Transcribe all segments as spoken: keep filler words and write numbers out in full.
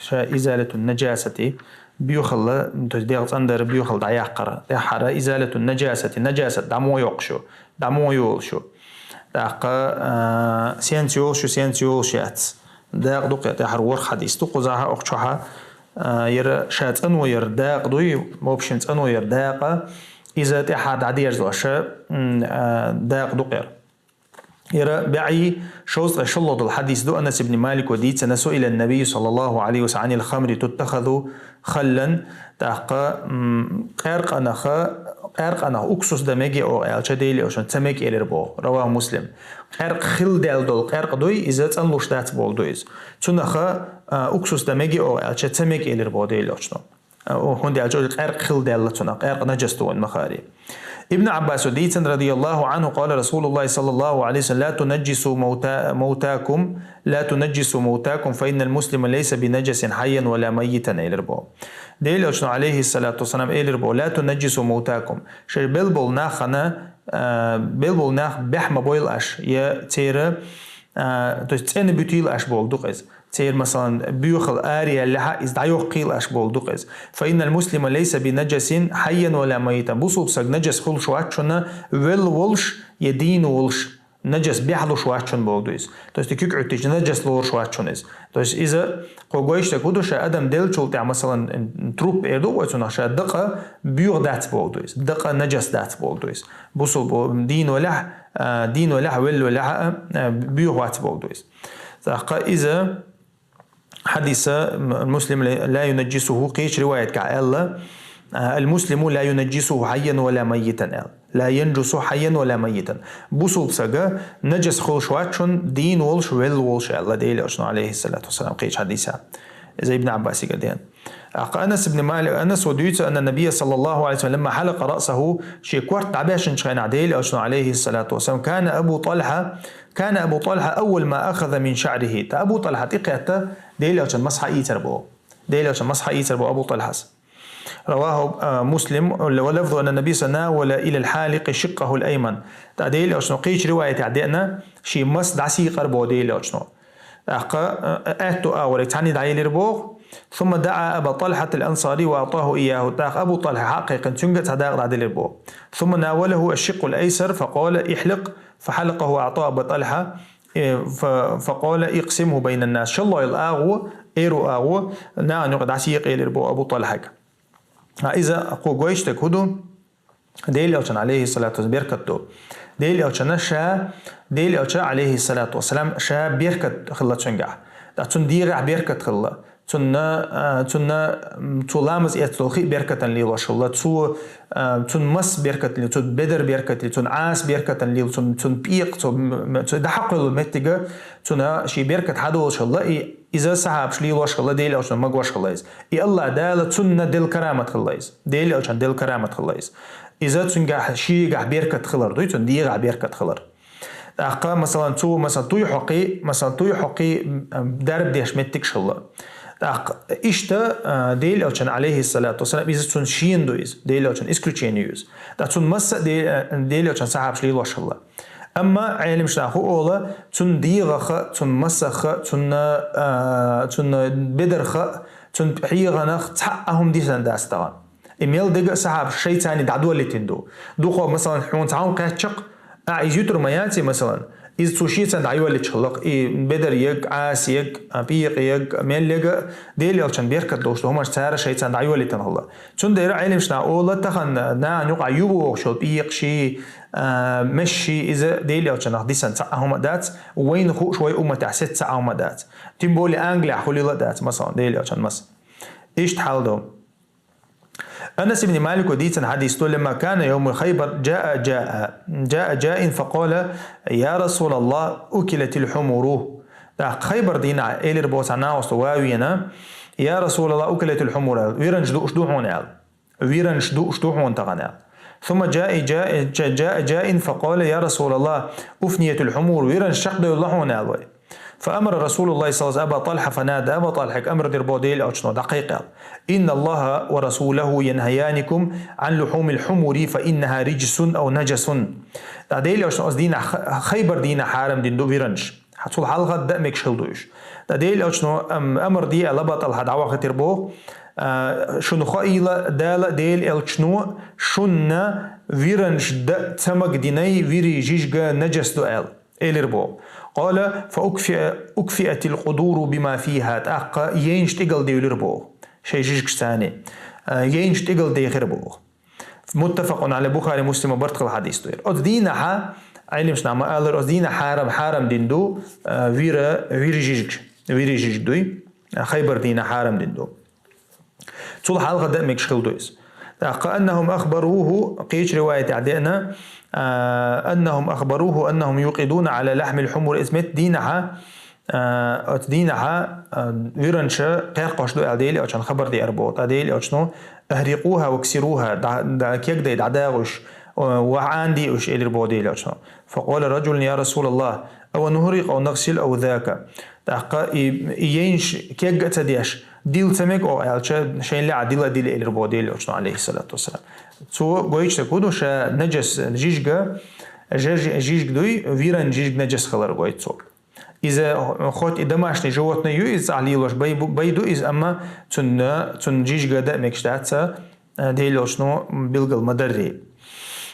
ша изалатун наджасати, боьхалла, то есть дегӀ цӀандар боьхалла дӀаяккхар. ТӀеххьара изалатун наджасати, наджасат дӀа мо йоккхуш ю, дӀа мо йолуш ю. ТӀаккха, а, сенца йолуш ю, сенца йолуш яц. Дакъа ду кхе, тӀеххьара ворхӀ хьадис ду, кхузахьа оху чохьа, а, яра ша цӀано яра дакъа дуй, в общем, цӀано яра дакъа, иза тӀехьа дӀадерзоша, м, а, дакъа ду кхера. Яра баьӀий шовзткъе шоллагӀа долу хьадис ду, Анас ибн Малико дийцина, суила ан-Набий саллаллаху алейхи ва саллям анил хамри туттахазу халлан, тӀаккха, м, къаьркъанаха, къаьркъанах уксус дан меге оха аьлча, Дела йолчун ца мега элира боху. Раваху Муслим. Къаьркъа хилла даьлла долу къаьркъа дуй, иза цӀанлуш дац болу ду иза. Цунаха, а, уксус дан меге оха аьлча, ца мега элира боху Дела йолчун. А, хӀунда аьлча, уьш къаьркъа хилла даьлла цунах, къаьркъа наджас ду вайн махари. Ибн Аббасо дийцина, радияллаху анху, къала Расулуллахи саллаллаху алейхи ва саллям, ла тунажжису маута-, маутакум, ла тунажжису маутакум, фа иннал муслима лайса бинаджасин хьайян ва ла маййитан, элира бо. Дела йолчун, алейхи салату ва салам, элира бо, ла тунажжису маутакум. Шайн белла болу нахана, а, белла болу нах бехь ма бойла аш, я церан, а, то есть цӀена буьтийла аш болу ду-кх иза. Церан, масалан, боьхалла араяьллехьа, иза дӀайоккхийла аш болу ду-кх иза. Фа иннал муслима лайса бинаджасин хьайян ва ла маййитан. Бусулба саг наджас хуьлуш вац шуна, велла волуш я дийна волуш, наджас бехь луш вац шуна болу ду иза. То есть и куьг Ӏуьттича наджас лоруш вац шуна иза. То есть иза кхо гойшта хӀу ду, ша адам деллачул тӀехь, масалан, труп эр ду вай цунах, ша дакъа боьха дац болу ду иза. Дакъа наджас дац болу ду иза. Бусулба дийна валехь, а, дийна валехь, велла валехь, а, а, боьха вац болу ду иза. ТӀаккха иза хьадиса, м-, Муслим ла, ла юнаджисуху, кхечу риваятгахь аьлла, а, ал-муслиму ла юнаджисуху хьайян ва ла маййитан аьлла. Ла янджусу хьайян ва ла маййитан. Бусулба сага наджас хуьлуш вац шуна, дийна волуш, велла волуш аьлла Дела йолчун, алейхи салату ва салам, кхечу хьадиса. Иза Ибн Аббасига деана. ТӀаккха Анас ибн Малик, Анас ва дуьйцу, анна набия саллаллаху алейхи ва саллям, ламма хьалакъа раъсаху, шен корта дӀабаьшначу хенахь Дела йолчун, алейхи салату ва салам, кана Абу ТӀалхьа, кана Абу ТӀалхьа аввал ма ахаза мин шаърихи. Та Абу ТӀалхьа тӀекхетта Дела йолчун масхьа ийцар боху. Дела йолчун масхьа ийцар боху Абу ТӀалхьас. Раваху, а, Муслим, ва лафзу анна набия санна ва ла илал хьаликъи шиккъахул айман. Та Дела йолчун кхечу риваятехь деана, шен мас дӀасийкъар боху Дела йолчун. ТӀаккха, а, аьтту агӀор цхьаьна дӀаелира боху. Сумма даӀа Аба ТӀалхьат ал-Ансари ва аътаху ийяху. ТӀаккха Абу ТӀалхьа хьакхайкхина, цуьнга цхьа дакъа дӀаделира боху. Сумма навалаху аш-шикъул айсар, фа къала ихьликъ, фа хьалакъаху аъта Аба ТӀалхьа, э, фа, фа къала икъсимху байнан нас. ШолгӀа йолу агӀо, эру агӀо, нахана юкъа дӀасийкъа элира боху Абу ТӀалхьага. А иза кхо гойшдаг хӀу ду? Дела йолчун, алейхи салату ва салам, беркат ду. Дела йолчун ша, Дела йолчун, алейхи салату ва салам, ша беркат хилла цуьнгахь. ТӀаккха цунна дегӀахь беркат хилла. Цунна, а, цунна, м, цо ламаз эцна долу хи беркатан лелош хилла. Цо, а, цунна мас беркат ле-, цунна бедар беркат ле-, цунна Ӏаса беркатан лела, цунна, цунна пекъа, цо, м, м, цо дӀахьакхуьллу меттига, цунна шен беркат хьадолуш хилла. И иза сахьабаш лелош хилла, Дела йолчун магош хилла иза. И Аллах Дала цунна делла карамат хилла иза. Дела йолчун делла карамат хилла иза. Иза цуьнгахь шегахь беркат хилар дуй, цунна дегӀахь беркат хилар. ТӀаккха, масалан, цо, масалан, туй хьокхий, масалан, туй хьокхий, м, дарба деш меттигаш хилла. ТӀаккха иштта, а, Дела йолчун, алейхи салату ва салам, иза цунна шена ду иза. Дела йолчун исключение ю иза. ТӀаккха цунна масса а Де-, а, Дела йолчун сахьабаш лелош хилла. Амма Ӏеламнаха хӀу ола, цунна дегӀаха, цунна масаха, цунна, а, цунна бедарха, цунна хьегӀанах цхьа а хӀума дисина дац тахана. И мел дега а сахьабаш шайцани дӀадоллийтина ду. Дукха, масалан, хьуна цхьа хӀума кхаьччакх, а, иза ютур ма яций, масалан, иза цо шеца дӀайоллича хилла-кх, и бедар егг, Ӏаса егг, а, пекъа егг, мел егг а, Дела йолчун беркат долуш ду хӀуманаш цара шайца дӀайоллийтина хилла. Цундела Ӏеламнаха ола, тахана нахана юкъахь юха вогӀуш йолу пекъаший, а, месаший, иза Дела йолчунах дисина цхьа а хӀума а дац, вайна хууш вай умматехь сецца цхьа а хӀума а дац. Тем более Англияхь хуьлийла а дац, масалан, Дела йолчун мас. Иштта хьал ду. Анас ибн Малико дийцина хьадис ду, ламма кана йовму Хайбар, джаа, джаа, джаа джаин факъала: «Я Расулаллах, укилатил хьумуру». ТӀаккха Хайбар дийнахь элира боху цхьа нахаста ван вена: «Я Расулаллах, укилатил хьумуру», виранаш дууш ду хьуна аьлла. Виранаш дууш ду хьуна тахана аьлла. Сумма джаа, джаа, джаа джаин факъала: «Я Расулаллах, уфниятил хьумуру», виранаш чекхдевлла хьуна аьлла вай. Фа амара Расулуллах саллаллаху алейхи ва саллям Аба ТӀалхьа фанада, Аба ТӀалхьага амр дира боху Дела йолчуно дӀакхайкхаьлла: «Инна Аллаха ва расулаху янхаяникум ан лухумил хьумури фа иннаха риджсун ав наджасун». ТӀаккха Дела йолчуно оцу дийнахь, Хайбар дийнахь хьарам дина ду виранаш. Хьа цул хьалха даа мегаш хила ду уьш. ТӀаккха Дела Элчано, ам, амар де аьлла, лаба тӀалха дӀавахийтира боху, а, шуна хоийла Дала, Дела Элчано шунна виранаш даа ца магадинай, вирий жижиг нажас ду аьлла, элира боху. Къала фа укфиа-, укфиатил къудуру бима фиха, тӀаккха ейнаш тӀигала девлира боху. Шайн жижигаш царна, а, ейнаш тӀигала дехира боху. Муттафакъун алей, Бухари, Муслима барт хилла хьадис ду яра. Оцу дийнахьа, Ӏилманчаш ма-аллара, оцу дийнахьа хьарам, хьарам дина ду, а, вира, вира жижиг, вира жижиг дуй, а, Хайбар дийнахьа хьарам дина ду. Цул хьалха даа мегаш хила ду иза. ТӀаккха аннахум ахбаруху, кхечу риваятехь деана, а, аннахум ахбаруху, аннахум юкъидуна аля лахмил хьумур, иза метта дийнахьа, а, оцу дийнахьа, а, виранаш кхерхош ду аьлла Дела Элчано хабар деара боху. ТӀаккха Дела Элчано, ахрикъуха ваксируха, дӀа-, дӀа-, кегдай дӀадагӀа уьш, а, ва Ӏанде уьш, элира боху Дела Элчано. Факъала раджулун, я Расулаллах, ава нухрикъ ав нагсил ав зака. ТӀаккха и, и ейнаш кега а ца деш, дила ца мега оха аьлча, шайн лаьа дила а дила, элира боху Дела Элчано, алейхиссалату вассалам. Цо гойтуш дерг хӀун ду, ша нажас жижиг, жиж-, жижиг дуй, виран жижиг нажас хилар гойту цо. Иза хоть и домашний животное ю, иза цӀахь лелош бай бу-, бай ду иза, амма цунна, цунна жижиг даа мегаш дац, а, Дела Элчано билгал ма дарри.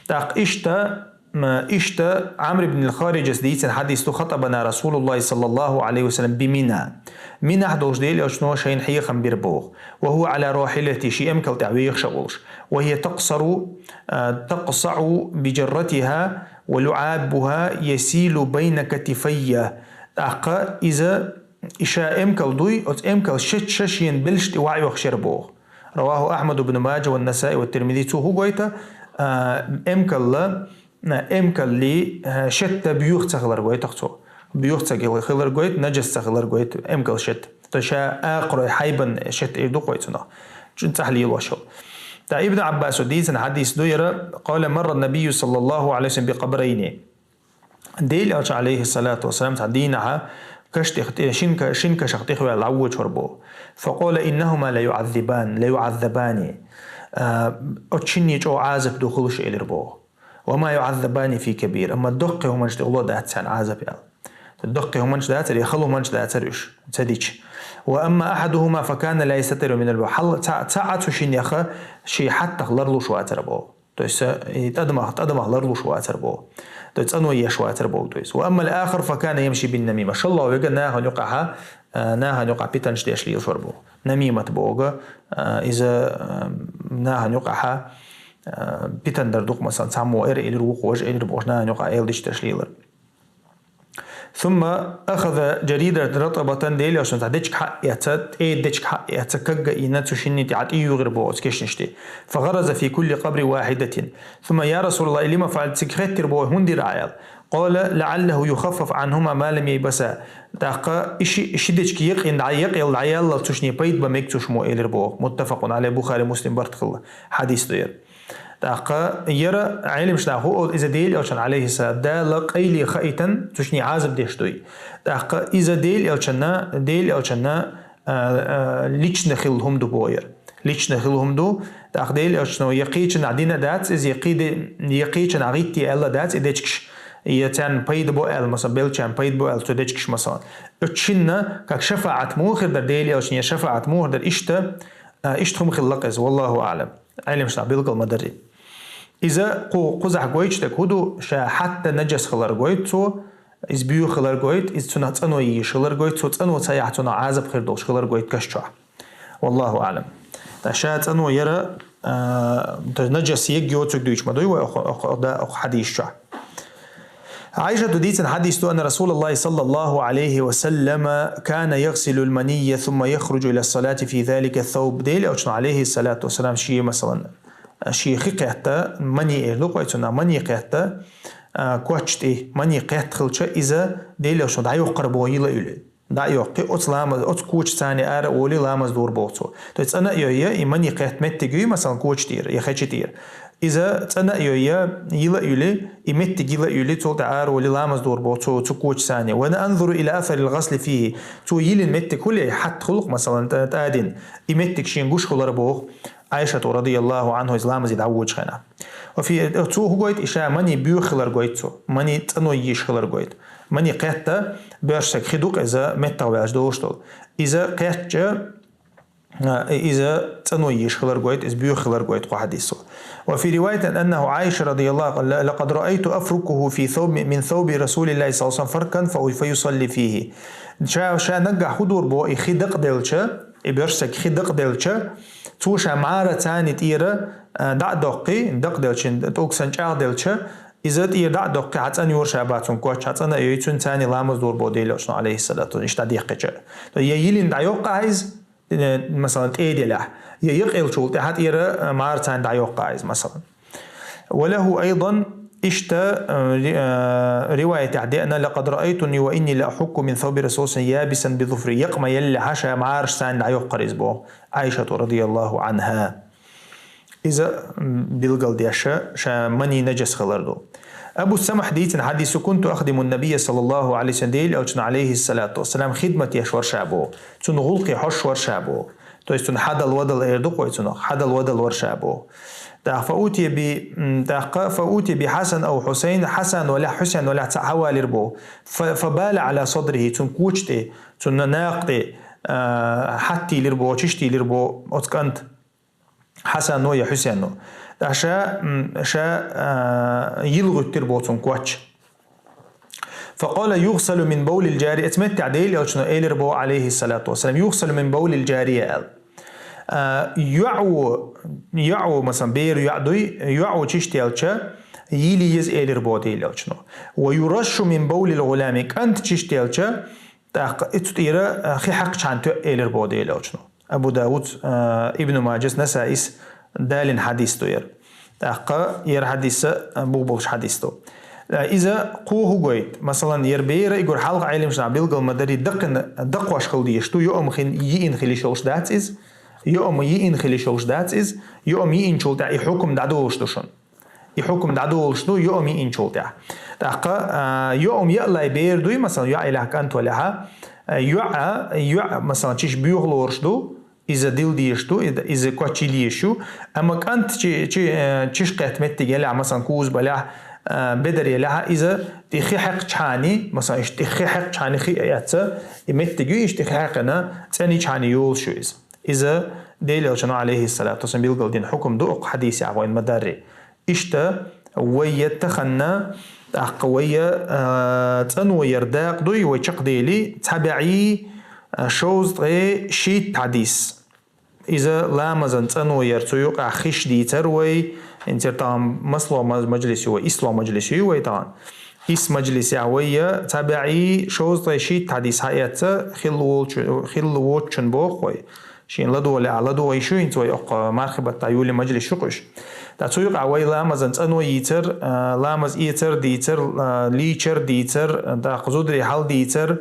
ТӀаккха иштта, м, иштта Ӏамр ибн ал-Хариджас дийцина хьадис ду, хатабана Расулуллахи саллаллаху алейхи ва саллям би Мина. Минахь долуш Дела Элчано шайна хьехам бира боху. Ва хӀува аля рахьилати, ши эмкал тӀехь вехаш а волуш. Ва хӀия такъсару, а, такъсаӀу би жарратиха, ва луӀабуха ясилу байна катифайя. ТӀаккха иза, и ша эмкал дуй, оцу эмкал шетта шена белш тӀе ваӀ йохуш яра боху. Раваху Ахьмад ибн Маджа ва Насаи ва Тирмизи. Цо хӀун гойту, а, эмкалла, а, эмкалли, а, шетта боьха ца хилар гойту цо. Боьха ца хилар гойту, нажас ца хилар гойту, эмкал шетта. То ша акхарой хьайбан шетта эр ду кхой цунах. Чун цӀахь лелош йолу. ТӀаккха Ибн Ӏаббасо дийцина хьадис ду яра, къала марра набийю саллаллаху алейхи ва саллям би къабрайни. Дела Элча, алейхиссалату вассалам, цхьа дийнахьа каш тӀех-, тӀе-, шин ка-, шин кашах тӀехваьлла дӀавоьдуш вара боху. Факъала иннахума ла юӀаззибан, ла юӀаззабани. А, оцу шинне чӀогӀа Ӏазап ду хуьлуш, элира боху. Ва ма юӀаззабани фи кабир, амма доккхий хӀуманаш тӀе гӀоло дац царна Ӏазап аьлла. Доккхий хӀуманаш дацара, я хала хӀуманаш дацара уьш, ца дича. Ва амма ахьадухума факана ла ястатиру минал бавл. Хьал-, ца-, цхьаъ цу шиннеха шен хьаттах ларлуш вацара боху. То есть, э, и тӀадамах, тӀадамах ларлуш вацар боху. То есть, цӀано еш вацар боху. То есть, ва аммал ахар факана ямши бин намима. Шалла вега нахана юкъахьа, э, нахана юкъахь питанаш деш лелаш вара боху. Намимат боху, э, иза, э, нахана юкъахьа, э, питан дар дукха, масалан, цхьаммо эр элир, вукхо важа элир бохуш, нахана юкъахь эладиш деш лелар. Сумма ахаза жаридан ратабатан, Дела Элчано цхьа дечиг хьаэца, тӀе дечиг хьаэца, кагга а йина, цу шинна тӀе тӀеюьйгӀира боху оцу кешнаш тӀе. Фагъараза фи кулли къабри вахьидатин. Сумма, я Расулаллах, лима фаъалта, цига хеттира боху, хӀунда дира ахьа аьлла. Къала, лаъаллаху юхаффаф Ӏанхума ма лам яйбаса. ТӀаккха и ши, ши дечиг якъина дӀа-, якъаелла дӀаяьллал цу шине пайда бан мега цу шумо, элира боху. Муттафакъун алей, Бухари, Муслим барт хилла хьадис ду яра. ТӀаккха яра Ӏелимаш нах хӀу олу, иза Дела Элчан, алейхиссалам, Дала къайле хаийтан цу шине Ӏазап деш дуй. ТӀаккха иза Дела Элчанна, Дела Элчанна, а, а, лична хилла хӀума ду боху яра. Лична хилла хӀума ду. ТӀаккха Дела Элчано я кхечанахь дина дац иза, я кхий де-, я кхечанахь гӀитте аьлла дац и дечигаш, я царна пайда бо аьлла, масалан, беллачарна пайда бо аьлла цу дечигаш, масалан. Оцу шинна как шафаӀат муха хир дара Дела Элчан, я шафаӀат муха хир дара иштта, а, иштта хӀума хилла-кх иза, валлаху аӀлам. Ӏелимаш нах билгал ма дарри. Иза кху-, кхузахь гойтуш дерг хӀу ду, ша хьатта нажас хилар гойту цо, иза боьха хилар гойту, иза цунах цӀано йийш хилар гойту, цо цӀано ца яхь, цунах Ӏазап хир долуш хилар гойту каш чохь. Валлаху аӀлам. Ткъа ша цӀано яра, а, то есть нажас егга йоцург дуьйцуш ма дуй вай окху, окху, да, окху хьадис чохь. Ӏайшату дийцина хьадис ду, анна Расулаллахи саллаллаху алейхи ва саллама кана ягсилул манийя сумма яхруджу иля салати фи залика сауб. Дела Элчано, алейхи салату вассалам, шен, масалан, шен хи кхетта, мани эр ду кхой цунах, мани кхетта, а, коч тӀе, мани кхетта хилча, иза Дела Элчано дӀайоккхура боху йила а юьлий. ДӀа а йоккхий, оцу ламаз, оцу коча царна ара а волий, ламаз дора боху цо. То есть цӀана а йойя, и мани кхетта меттиг юй, масалан, коча тӀера, я хеча тӀера. Иза цӀана а йойя, йила а юьлий, и меттиг йила а юьлий, цул тӀе ара а волий, ламаз дора боху цо, цу коча царна. Ва ана анзуру иля асарил гъасли фихи. Цо йилина меттиг хӀуллий, хьатта хӀуллакх, масалан, тӀа-, тӀадина. И меттиг шен гуш хилар боху Ӏайшату, радияллаху анхӀу, иза ламазе дӀавоьдучу хенахь. Ва фи, цо хӀу гойту, и ша мани боьха хилар гойту цо, мани цӀано йийш хилар гойту. Мани кхетта, боьрша саг хи ду-кх иза меттах ваьлча долуш долу. Иза кхетча, а, иза цӀано йиш хилар гойту, иза боьха хилар гойту кху хьадисо. وفي رواية أنه عائشة رضي الله عنها: لقد رأيت أفركه في ثوب من ثوب رسول الله صلى الله عليه وسلم فركا فيصلي فيه. Ша, ша наггахь хӀун дора боху, и хи дакъаделча, и боьрша саг хи дакъаделча, цо ша мӀара царна тӀера, а, дӀа а доккхий, дакъаделча, тӀулг санна чӀагӀделча, иза тӀера дӀа а доккхий, хьан цӀанйора ша бах цунна коч, хьан цӀана а йой, цуьнан царна ламаз дора боху Делан Элчано, алейхиссалату, иштта дӀадехкича. Я йилина дӀайоккху ахьа иза, э, масалан, тӀе делахь, я юкъ йолчул тӀаьхьа тӀера, э, мара царна дӀайоккху ахьа иза, масалан. وله أيضا, иштта, э, ри-, э, риваятехь деана: لقد رأيتني وإني لأحك من ثوب رسول الله صلى الله عليه وسلم يابسا بظفري. Якъ ма еллехьа, ша мараш царна дӀайоккхура иза боху Ӏайшата, радияллаху анхьа. Иза, м, билгалдеш ша мани нажас хилар ду. Абу Самхь дийцина хьадисо: كنت أخدم النبي صلى الله عليه وسلم, Делан Элчанна, алейхиссалату вассалам, хидмат еш вара ша боху. Цунна гӀуллакхе хьожуш вара ша боху. То есть цунна хьадала-вадала эр ду-кх вай цунах, хьадала-вадала вара ша боху. ТӀаккха فأتي ب-, м, тӀаккха فأتي بحسن أو حسين, Хьасан валахь, Хьусен валахь цхьаъ хьавалийра боху. Фа-, فبال على صدره, цунна коча тӀе, цунна накха тӀе, а, хьаттийлира боху, чиштийлира боху оцу кӀанта. Хьасано я Хьусено. ТӀаккха ша, м, ша, а, йилгӀуьттира боху цунна коч. فقال: يغسل من بول الجارية. Оцу меттехь Делан Элчано элира боху, алейхиссалату вассалам: يغسل من بول الجارية аьлла. А, йоӀ ву, йоӀ ву, масалан, бер йоӀ дуй, йоӀ ву чиштелча, йила еза элира боху Делан Элчано. ويرش من بول الغلام, кӀант чиштелча, тӀаккха и цу тӀера, а, хи хьаькхчхьана тоьа элира боху Делан Элчано. Абу Давуд, а, Ибн Маджас, Насаис далина хьадис ду яра. ТӀаккха яра хьадис а, а, бух болуш хьадис ду. А, иза кхо хӀу гойту. Масалан, яра бера и гур хьалха Ӏелимаш нах билгал ма дарий, дакхина, дакхош хила дезаш ду, йоӀам хин йиъина хила йиш йолуш дац иза, йоӀам йиъина хила йиш йолуш дац иза, йоӀам йиъинчул тӀаьхьа и хьукам дӀадолуш ду шуна. И хьукам дӀадолуш ду йоӀам йиъинчул тӀаьхьа. ТӀаккха, а, йоӀам яалай бер дуй, масалан, йоӀ елахь, кӀант валахьа, а, йоӀа, йоӀ, масалан, чиш боьха лоруш ду, иза дила дезаш ду, и-, иза коч йила езаш ю. Амма кӀант чи, чи, э, чиш кхетта меттиг елахь, масалан, куза балахь, э, бедар елахь, иза тӀе хи хьаькхчхьана, масалан, иштта тӀе хи хьаькхчхьана хи а эцца, и меттиг ю, иштта тӀе хи хьаькхина цӀена йичхьана йолуш ю иза. Иза Делан Элчано, алейхиссалату вассалам, билгалдина хьукам ду, оцу хьадисехь вайна ма-дарри. Иштта вайя таханна, тӀаккха вайя, а, цӀано яр дакъа дуй, вай чекхдели, цхьа бӀе, а, шовзткъе шийтта хьадис. Иза ламазан цӀано яр, цу юкъахь хиш дийцар вай, инцер тахана масло маж-, мажлис ю вай, исло мажлис ю вай тахана. Ис мажлисехь вайя цхьа бӀе шовзткъе шийтта хьадис хьаэцца, хилла волчу-, хилла воцучун боху вай. Шен ладогӀа лаьа, ладогӀа йиш ю, хӀинца вай оккха мархи баттахь юли мажлис ю-кх уьш. Ткъа цу юкъахь вай ламазан цӀано йийцар, а, ламаз эцар дийцар, а, лийчар дийцар, тӀаккха зударий хьал дийцар,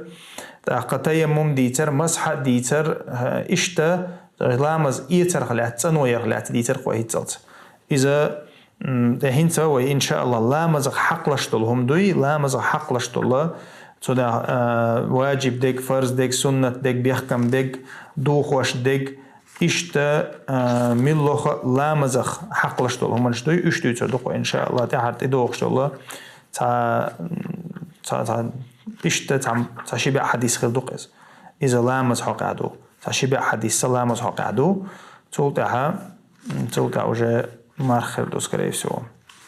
тӀаккха таяммум дийцар, масхьа дийцар, а, иштта ламаз эцарх лаьцна, цӀано ярх лаьцна дийцар-кх вай хӀинццалц. Иза М, тӀе хӀинца вай, иншааллахӀ, ламазах хьакхалаш долу хӀума дуй, ламазах хьакхалаш долу, цу да-, а, ваджиб дерг, фарз дерг, суннат дерг, бехкам дерг, духош дерг, иштта, а, миллоха ламазах хьакхалаш долу хӀуманаш дуй, уьш дуьйцур ду-кх, иншааллахӀ, тӀаьхьара тӀедогӀуш долу цхьа, цхьа, цхьа, иштта цхьа, цхьа ши бӀе хьадис хир ду-кх иза. Иза ламаз хьокъехь ду. Цхьа ши бӀе хьадис ламаз хьокъехь ду. Цул тӀаьхьа, цул тӀаьхьа уже марх хир ду, скорее всего.